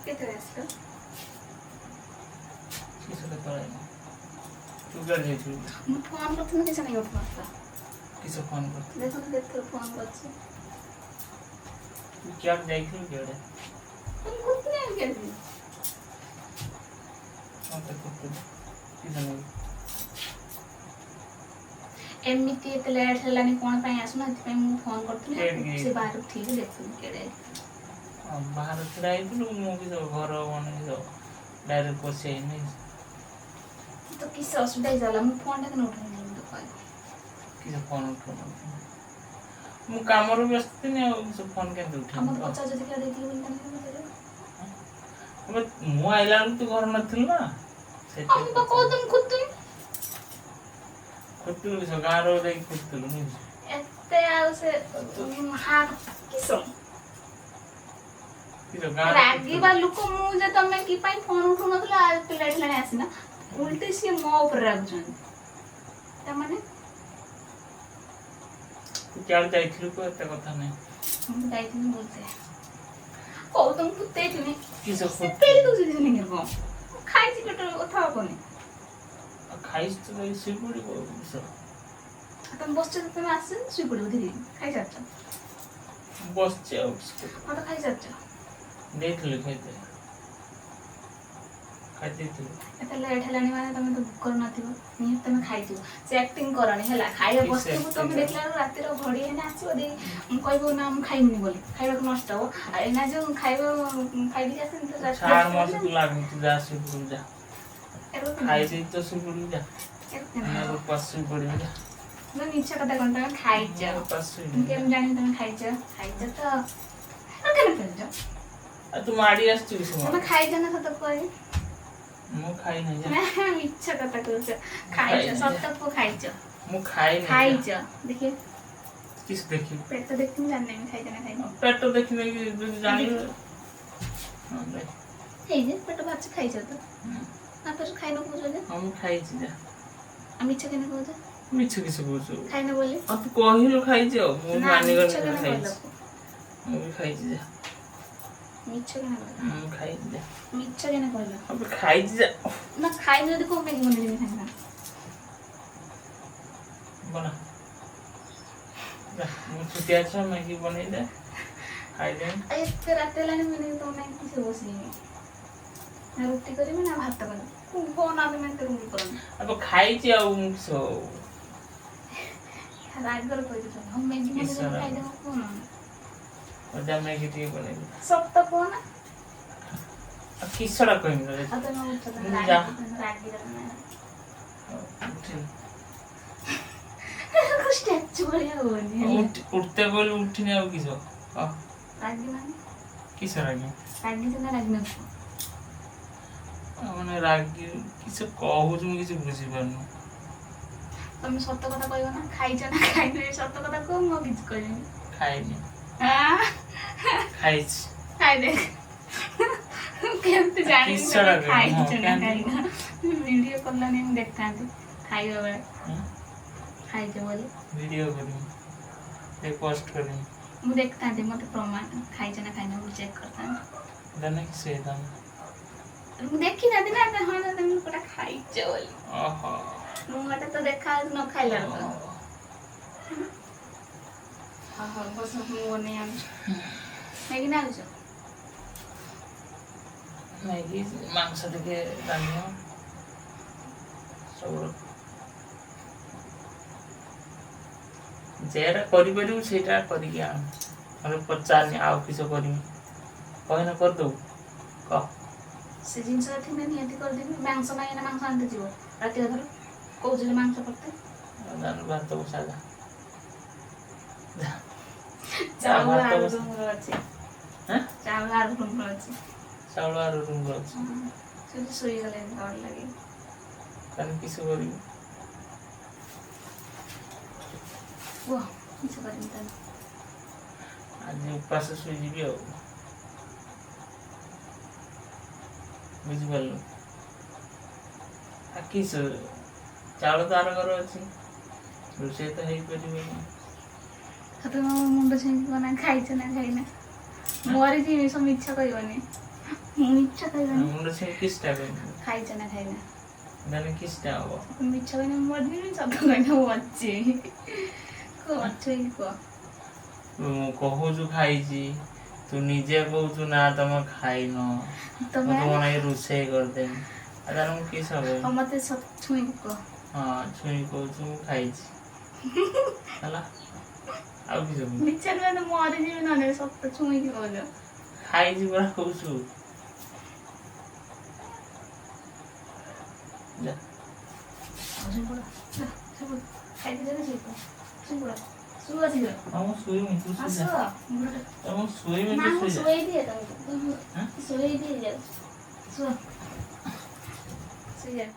କେତେବେଳେ ଆସିଲ? କିସ କେତେବେଳେ ଆଇଲ? ତୁ କୁଆଡ଼େ ଯାଇଥିଲୁ? ମୁଁ ଫୋନ୍ କରିଥିଲି, କିଛି ନାଇଁ ଉଠୁନଥିଲା। କିସ ଫୋନ୍ କରିଥିଲୁ? ଦେଖନ୍ତୁ, କେତେଥର ଫୋନ୍ କରିଛି। ତୁ କୁଆଡ଼େ ଯାଇଥିଲୁ, କୁଆଡ଼େ? ମୁଁ କହୁଥିଲି ଆଉ କେମିତି? ମତେ କରୁଥିଲୁ କିସ ନାଇଁ? ଏମିତି ଏତେ ଲେଟ୍ ହେଲାନି, କ'ଣ ପାଇଁ ଆସୁନ, ସେଥିପାଇଁ ମୁଁ ଫୋନ୍ କରିଥିଲି। କେଉଁଠିକି? ସେ ବାହାରକୁ ଥିଲି, ଦେଖୁଥିଲି କେଡ଼େ। ବାହାରେ ଛିଡ଼ା ହେଇଥିଲୁ। ମୁଁ କିସ ଘର ମାନେ କିସ ଡାଇରେକ୍ଟ ପଶି ଆଇନି? ତ କିଛି ଅସୁବିଧା ହେଇଗଲା, ମୁଁ ଫୋନ୍ଟା କେନ ଉଠଉନି ତ କହିବ। କିସ ଫୋନ୍ ଉଠଉନଥିଲି? ମୁଁ କାମରେ ବ୍ୟସ୍ତ ଥିଲି, ଆଉ କିସ ଫୋନ୍ କେମିତି ଆଉ ଉଠେଇବି? ମୋତେ କହ। ପଚାରୁଛନ୍ତି କିଏ ଦେଇଥିଲି ବୋଲି, ତମେ କେମିତି ପଚାରିବ? ଆବେ, ମୁଁ ଆଇଲା ବେଳକୁ ତୁ ଘରେ ନଥିଲୁ ନା। ଆଉ ସେଥିପାଇଁ ମୁଁ ବା କହୁଥିଲି ଖୋଜୁଥିଲି। ଖୋଜୁଥିଲୁ କିସ? ଗାଁରେ ଯାଇକି ଖୋଜୁଥିଲୁ ନାଇଁ? ଏତେ ଆଉ ସେ ହାତ କିସ କିସ ଗାଁରେ? ରାଗିବା ଲୋକ ମୁଁ ଯେ ତମେ କି ପାଇଁ ଫୋନ ଉଠଉନଥିଲ ଆଉ ଏତେ ଲେଟ୍ ହେଲାଣି ଆସିନା, ଉଲ୍ଟି ସିଏ ମୋ ଉପରେ ରାଗୁଛନ୍ତି ତାମାନେ। ତୁ କୁଆଡ଼େ ଯାଇଥିଲୁ କହ, ଏତେ କଥା ନାହିଁ। ମୁଁ ଯାଇଥିଲି ବୁଲତେ, କହୁ ତମକୁ ଫୁଟେଇଥିଲି। କିସ? ସେ ପେଲି ଦଉଛନ୍ତି କଣ ଖାଇଛି, ପେଟ କଥା ହବନି। ଆଉ ଖାଇଛୁ ତ, ଯାଇକି ଶୋଇପଡ଼ିବୁ ଆଉ କିସ? ଆଉ ତମେ ବସିଛ ତ, ତମେ ଆସିଛ, ଶୋଇପଡ଼ିବ ଧୀରେ, ଖାଇସାରିଛ। ବସିଛି ଆଉ କିସ କରିବି? ହଁ ତ, ଖାଇସାରିଛ। ଦେଇଥିଲୁ ଖାଇତେ, ଖାଇ ଦେଇଥିଲୁ। ଏତେ ଲେଟ୍ ହେଲାଣି ମାନେ ତମେ ତ ଭୋକ ନଥିବ, ନିହାତି ତମେ ଖାଇଥିବ। ସେ ଆକ୍ଟିଂ କରନି ହେଲା, ଖାଇବା କି ସେ ବସିଥିବୁ ତମେ acting? ଦେଖିଲା ବେଳକୁ ରାତିର ଘଡ଼ି ଏଇନା ଆସିବ ଦେଇ ମୁଁ କହିବ ନା ମୁଁ ଖାଇବିନି ବୋଲି, ଖାଇବାକୁ ନଷ୍ଟ ହବ। ଆଉ ଏଇନା ଯୋଉ ଖାଇବ, ଖାଇଦେଇକି ଆସିନି ତ ରାତି ଛାଡ଼, ମୋ 10ଟା। ସହିତ ଲାଗନି। ତୁ ଯା, ଶୋଇପଡ଼ିବୁ ଯା। ଖାଇ ଦେଇ ତ ଶୋଇପଡ଼ିବୁ ଯା। ନା, ଉପାସ ଶୋଇପଡ଼ିବୁ ଯା। ମୁଁ ମିଛ କଥା କଣ ତମେ ଖାଇଛ? ମୁଁ ଉପାସ ମୁଁ ଶୋଇବି। କେମିତି ଜାଣିବି ତମେ ଖାଇଛ? ଖାଇଛ ତ ଆଉ କେମିତି ଖାଇଛ? ଆଉ ତୁ ମାଡ଼ି ଆସିଛୁ କି? ତମେ ଖାଇଛ ନା ସତ କୁହ? ମୁଁ ଖାଇନି ଯା। ନା, ମିଛ କଥା କହୁଛ, ଖାଇଛ। ଖାଇନି। ସତ କୁହ, ଖାଇଛ? ମୁଁ ଖାଇନି ଯା। ଖାଇଛ, ଦେଖିଏ। କିସ ଦେଖିବି? ପେଟ ଦେଖି ମୁଁ ଜାଣିନେବି ଖାଇଛ ନା ଖାଇନ। ପେଟ ଦେଖିନେକି ଯଦି ଜାଣିବୁ, ହଁ ଦେଖ। ଏଇ ଯେ ପେଟ ବାହାରିଛି, ଖାଇଛ ତ? ତାପରେ ଖାଇନ କହୁଛ ଯେ? ହଁ, ମୁଁ ଖାଇଛି ଯା। ଆଉ ମିଛ କେନ କହୁଛ? ମିଛ କିସ କହୁଛୁ? ଖାଇନ ବୋଲି। ଆଉ ତୁ କହିଲୁ ଖାଇଛି, ଆଉ ମୁଁ ନା, ମାନିଗଲି। ମିଛ କେନ କହିଲ? ଖାଇଛି, ମୁଁ ବି ଖାଇଛି ଯା। ମିଛ କେନ କହିଲ? ମୁଁ ଖାଇଛି ଯା। ମିଛ କେନ କହିଲ? ଆବେ, ଖାଇଛି ଯା। ନା, ଖାଇନ ଯଦି କୋଉ ମ୍ୟାଗି ବନେଇଦେବି ସାଙ୍ଗେ ସାଙ୍ଗେ। ବନା ଯା, ମୁଁ ଛୁଟିଆ ଛୁଆ, ମ୍ୟାଗି ବନେଇ ଦେ, ଖାଇଦେ। ଆଉ ଏତେ ରାତି ହେଲାଣି, ମୁଁ ଏଇନା ତମ ପାଇଁ କିଛି ବସେଇନି ନା, ରୁଟି କରିବି ନା ଭାତ କରିବି କୁହ ନା, ତମେ ଏତେ ରୁଟି କରନି। ଆବେ, ଖାଇଛି, ଆଉ ମୁଁ କିସ? ରାଗରେ କହିଦେଉଛନ୍ତି। ହଁ, ମ୍ୟାଗି କିସ ବନେଇଦେବି। ରାଗ? ଖାଇଦେବ କୁହ ନା। ଯା, ମ୍ୟାଗି ଟିକେ ବନେଇ ଦେ। ସତ କୁହ ନା। ଆଉ କିସଟା କହିବି ତତେ? ଆଉ ତମେ ଉଠ, ତମେ ମୁଁ ଯା। ରାଗି, ତମେ ରାଗିଗଲ ନା? ଉଠିନି। ଷ୍ଟାଚୁ ଭଳିଆ ହବନି ହେଲା। ଉଠତେ କହିଲୁ, ଉଠିନି, ଆଉ କିସ କହ? ରାଗି ମାନେ? କିସ ରାଗି? ରାଗିଛ ନା ରାଗିନ କୁହ। ଆଉ ମାନେ ରାଗି କିସ କହୁଛୁ, ମୁଁ କିଛି ବୁଝିପାରୁନି। ତମେ ସତ କଥା କହିବ ନା, ଖାଇଛ ନା ଖାଇନ? ଏ ସତ କଥା କୁହ, ମୁଁ ଆଉ କିଛି କହିବିନି। ଖାଇନି। ଆଁ? ଖାଇଛି। ଖାଇଦେ, କେମିତି ଜାଣିବି କିସଟା ତମେ କହିବି? ଖାଇଛ ନା କେମିତି? ଖାଇନ? ଭିଡ଼ିଓ କଲାନି, ମୁଁ ଦେଖିଥାନ୍ତି ଖାଇବା ବେଳେ ହୁଁ? ଖାଇଛ ବୋଲି। ଭିଡ଼ିଓ କରିବି, ପୋଷ୍ଟ କରିବି। ମୁଁ ଦେଖିଥାନ୍ତି, ମତେ ପ୍ରମାଣ ଖାଇଛ ନା ଖାଇନ, ମୁଁ ଚେକ୍ କରିଥାନ୍ତି। ଦେନେ କିସ ହେଇଥାନ୍ତା? ମୁଁ ଦେଖିଥାନ୍ତି ନା, ହଁ ତମେ ଲୋକଟା ଖାଇଛ ବୋଲି। ଓହୋ। ମୁହଁଟା ତ ଦେଖା ଯାଉଛି ନ ଖାଇଲା ବେଳକୁ। ହଉ ହଉ, ବସ, ମୁଁ ବନେଇ ଆଣୁଛି। ମ୍ୟାଗି ନା ଆଣୁଛ? ମ୍ୟାଗି, ମାଂସ ଟିକେ ରାନ୍ଧିବ ସବୁ। ଯେଟା କରିପାରିବୁ ସେଇଟା କରିକି ଆଣ, ନହେଲେ ପଚାରନି ଆଉ କିସ କରିବି, କହିନେ କରିଦବୁ କହ। ସେ ଜିନିଷ ଥିଲେ ନିହାତି କରିଦେବି। ମାଂସ ନାହିଁ ନା, ମାଂସ ଆଣିତେ ଯିବ ରାତି ଅଧର କହୁଥିଲେ ମାଂସ କରିତେ। ଜାନୁ, ଭାତ ବସା ଯା। ଯା। ଚାଉଳ ଭାତ ଆଳୁ ବସା। ରୁମରେ ଅଛି। ହେଁ? ଚାଉଳ ଆଳୁ ରୁମରେ ଅଛି। ଚାଉଳ ଆରୁ ରୁମରେ ଅଛି? ସେଠି ଶୋଇଗଲେଣି ଡର ଲାଗେ। ତାହେଲେ କିସ କରିବୁ? କୁହ, କିଛି କରିବି ତାହେଲେ? ଆଜି ଉପାସ ଶୋଇଯିବି ଆଉ, ବୁଝିପାରିଲୁ? ଆଉ କିସ, ଚାଉଳ ତ ଆର ଘରେ ଅଛି, ରୋଷେଇ ତ ହେଇପାରିବନି। ଆଉ ତମେ ମୋ ମୁଣ୍ଡ ଛୁଇଁକି କୁହ ନା, ଖାଇଛ ନା ଖାଇନା? ମରିଯିବି, ସବୁ ମିଛ କହିବନି। ମିଛ କହିବନି। ମୁଣ୍ଡ ଛୁଇଁ କିସଟା କହିବି? ଖାଇଛ ନା ଖାଇନା? ତାହେଲେ କିସଟା ହବ? ମିଛ କହିଲେ ମୁଁ ମରିଯିବି, ସତ କହିଲେ ମୁଁ ବଞ୍ଚିବି। କୁହ, ଛୁଇଁକି କୁହ। ମୁଁ କହୁଛୁ ଖାଇଛି, ତୁ ନିଜେ କହୁଛୁ ନା ତମେ ଖାଇନ। ମୁଁ ତମେ ତୁମ ନାଗି ରୋଷେଇ କରିଦେବି, ଆଉ ତାହେଲେ ମୁଁ କିସ ଆଉ କହିବି? ମତେ ଛୁଇଁକି କୁହ। ହଁ, ଛୁଇଁ କହୁଛୁ, ମୁଁ ଖାଇଛି। ହେଲା, ଆଉ କିସ କହିବି? ମିଛ ନୁହେଁ ତ, ମରିଯିବି ନହେଲେ। ସତ ଛୁଇଁକି କହୁଛ। ଖାଇଛି ପରା କହୁଛୁ, ଯା। ଆଉ ଶୋଇପଡ଼, ଯା, ଶୋଇପଡ଼। ଖାଇକି ଯାଅ, ଶୋଇପଡ଼, ଶୋଇପଡ଼, ଶୁଅ ଶୀଘ୍ର। ହଁ, ମୁଁ ଶୋଇମି, ତୁ ହଁ। ଶୋଇ ଯା। ଶୁଅ ମୁଣ୍ଡଟା। ମୁଁ ଶୋଇମି। ନା। ତୁ ମୁଁ ଶୋଇ ଯା। ଶୁଏଇ ଦିଏ ତମକୁ। ହାଁ? ଶୁଏଇ ଦିଏ, ଯାଉଛି, ଶୁଅ, ଶୋଇଯା।